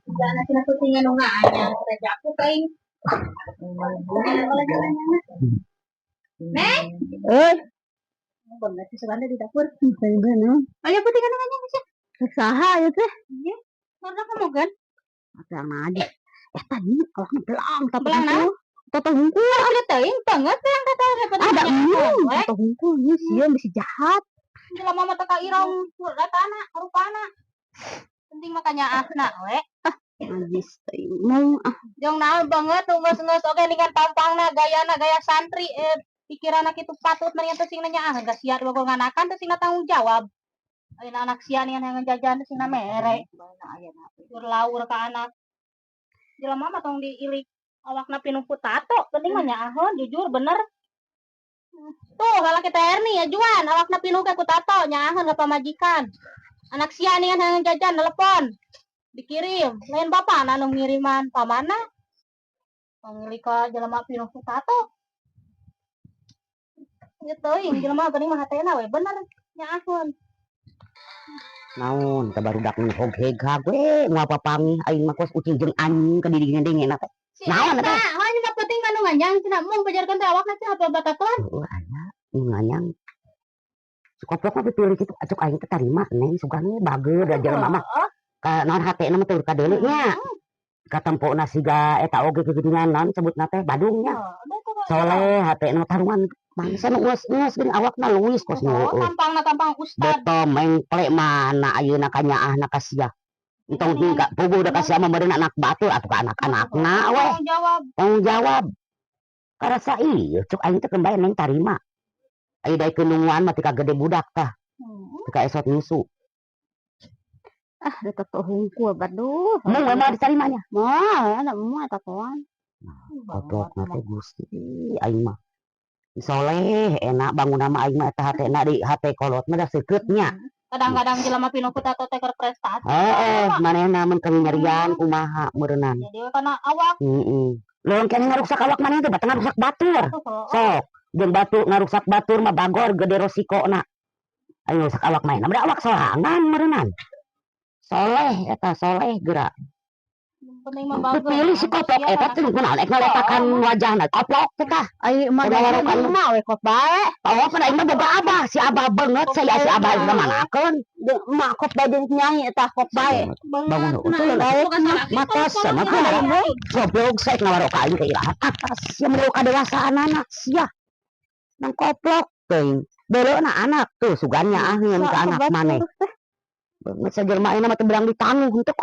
Wala na sila puting ano nga, anya, radya ako kay. Wala sila nga. Ne? Eh, Bangat sa banda di dapur. sabi no. Ayo puting ano nga niya siya. Saha ya teh. Iya. Mana kamu kan? Apa yang aja. Eh tadi awak belang tapi Belang na? Toto hungkul. Ada teuing banget yang kata daripada Ada nya. Toto hungkul ini sih masih jahat. Jelema mah teu ka irong ratana, rupana. Penting makanya ahna we. Najis teuing mau ah. Jong naon banget ngeus-ngeus oge dengan tampangna gayana gaya santri, eh pikiranna kitu patut mendingan teu sing nanya ah geus sia bogo nganakan teu sing tanggung jawab. Ayeuna anak sia nih yang jajan teu sing mere. Laur ka anak. Jelema mah tong diilik awakna pinuh ku tato, penting mah nyaahon jujur bener. Tuh kalau kita Erni ya Juan, awakna pinuh ku tato, nyaahon ka pamajikan. Anak sia nih yang jajan telepon. Dikirim, lain bapak anu ngiriman pamana. Pangilik ka jelema pinuh ku tato. Gitu, yang jelema geuning mah hatena we bener nyaahon. Naon teh barudak nu hog-heg we moal papanggih aing mah kos ucing jeung anjing ka didenge-denge teh. Si Naon eta, eta? hanya mah penting mah nu nganyang cenah mung pajarkeun teh awakna teh apa batatoan. Heueuh aya nu nganyang. Si koplok mah pipilih kitu acuk aing teh tarima neng sugan we bageur da jelema mah. Ka naon hatena mah teu kadeuleu nya. Katempona siga eta oge kegeuningan naon sebutna teh badungnya. Soleh hatena tarungan bangsa nu geus-geus geuning awakna leuwis kos nu Oh, heueuh. Tampangna tampang ustad. Beto mengple mana ayeuna kanyaahna ka sia. Entong ka puguh da ka sia mah meureun anak batur atuh ka anak-anakna we. Tanggung jawab. Tanggung jawab. Karasa ieu cuk aing teh keun bae neng tarima. Aya daekeun nungguan mah tika gede budak tah. Tika esot nyusu. Ah, da toto hungkul baduh. Mung we mah ditarimanya. Moal ada moal tatoan. Koplokna teh Gusti aing mah. Soleh enak bangun nama aing mah eta hatena di hate kolot mah da seukeut nya. Kadang-kadang jelema pinuh ku tato teh keur prestasi. Heeh, manehna mun keur nyerian kumaha meureunnan. Jadi we kana awak. Heeh. Leuweung keneh ngaruksak awak maneh teh bata ngaruksak batur. Sok, jeung batu ngaruksak batur mah bagor gede resikona. Ayo rusak awak manehna mah da awak sorangan meureunnan. Soleh eta soleh geura. Penting mah bagus. Pipilih si koplok eta teh kunaon ek ngaletakan wajahna koplok teh tah. Ai mah Kunaon da mah we kop bae. Oh, kan aing mah boga abah, si abah beungeut saya si abah geus manakeun. Emak kop bae jeung nyai eta kop bae. Bangun heueuh mata sama kunaon goblok saya ngawaro ka aing teh iraha atas sia mere kadewasaan anak sia. Nang koplok teuing. Beuleuna anak tuh sugan nyaaheun ka anak maneh. Beungeut sajelema ayeuna mah teu berang ditangguh henteu.